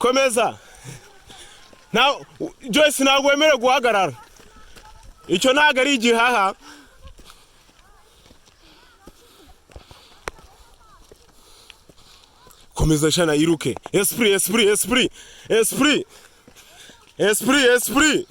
Komeza. Na Joyce, ntabwo wemerewe guhagarara. Icyo ntabwo ari igihaha. Komeza shana, iruke. Esprit, esprit, esprit, esprit, esprit, esprit.